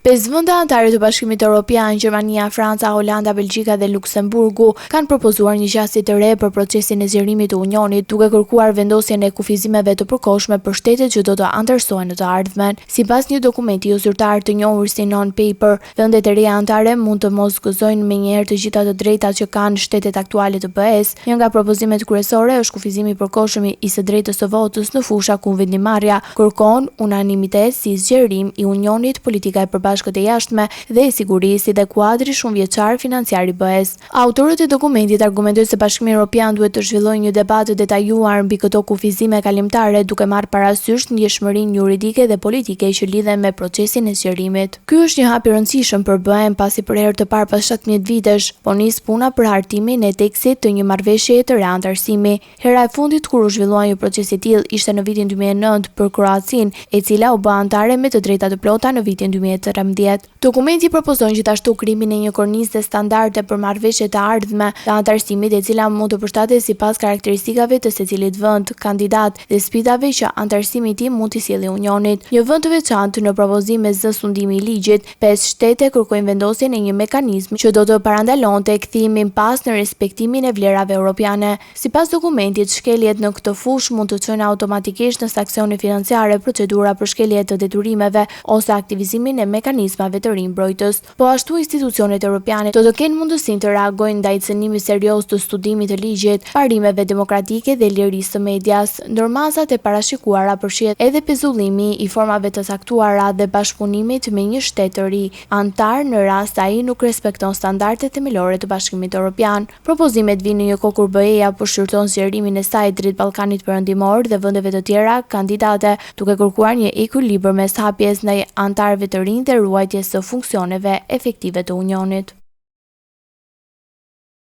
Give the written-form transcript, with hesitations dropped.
Pesë vende anëtare të Bashkimit Europian, Gjermania, Franca, Holanda, Belgjika dhe Luksemburgu, kanë propozuar një qasje të re për procesin e zgjerimit të Unionit, duke kërkuar vendosjen e kufizimeve të përkohshme për shtetet që do të anëtarësohen në të ardhmen. Sipas një dokumenti jozyrtar të njohur si non-paper, vendet e reja anëtare mund të mos gëzojnë menjëherë të gjitha të drejtat që kanë shtetet aktuale të BE-së. Një nga propozimet kryesore është kufizimi i përkohshëm i së drejtës së votës në fusha ku vendimmarrja kërkon unanimitet si zgjerim i Unionit, politika e përbashkët e jashtme dhe e sigurisë, si dhe kuadri shumëvjeçar financiar i BE-së. Autorët e dokumentit argumentojnë se Bashkimi Europian duhet të zhvillojë një debat të detajuar mbi këto kufizime kalimtare, duke marrë parasysh ndjeshmërinë juridike dhe politike që lidhen me procesin e zgjerimit. Ky është një hap i rëndësishëm për BE-në, pasi për herë të parë pas 17 vitesh, po nis puna për hartimin e tekstit të një marrëveshjeje të re anëtarësimi. Hera e fundit kur u zhvillua një proces i tillë ishte në vitin 2009 për Kroacinë, e cila u bë anëtare me të drejta të plota në vitin 2013. Dokumenti propozon gjithashtu krijimin e një kornize standarde për marrëveshje të ardhme të anëtarësimit, e cila mund të përshtatet sipas karakteristikave të secilit vend kandidat dhe sfidave që anëtarësimi i tij mund t'i sjellë Unionit. Një vend të veçantë në propozim e zë sundimi i ligjit, Pesë shtete kërkojnë vendosjen e një mekanizmi që do të parandalonte kthimin pas në respektimin e vlerave europiane. Sipas dokumentit, shkeljet në këtë fushë mund të çojnë automatikisht në sanksione financiare, procedura për shkelje të detyrimeve ose aktivizimin e mekanizmave të rinj mbrojtës. Po ashtu, institucionet europiane do të kenë mundësinë të reagojnë ndaj cënimit serioz të sundimit të ligjit, parimeve demokratike dhe lirisë së medias. Ndër masat e parashikuara përfshihet edhe pezullimi i formave të caktuara dhe bashkëpunimit me një shtet të ri anëtar në rast se ai nuk respekton standardet themelore të Bashkimit Europian. Propozimet vijnë në një kohë kur BE-ja po shqyrton zgjerimin e saj drejt Ballkanit Perëndimor dhe vendeve të tjera kandidate, duke kërkuar një ekuilibër mes hapjes ndaj anëtarëve të rinj dhe ruajtjes së funksioneve efektive të Unionit.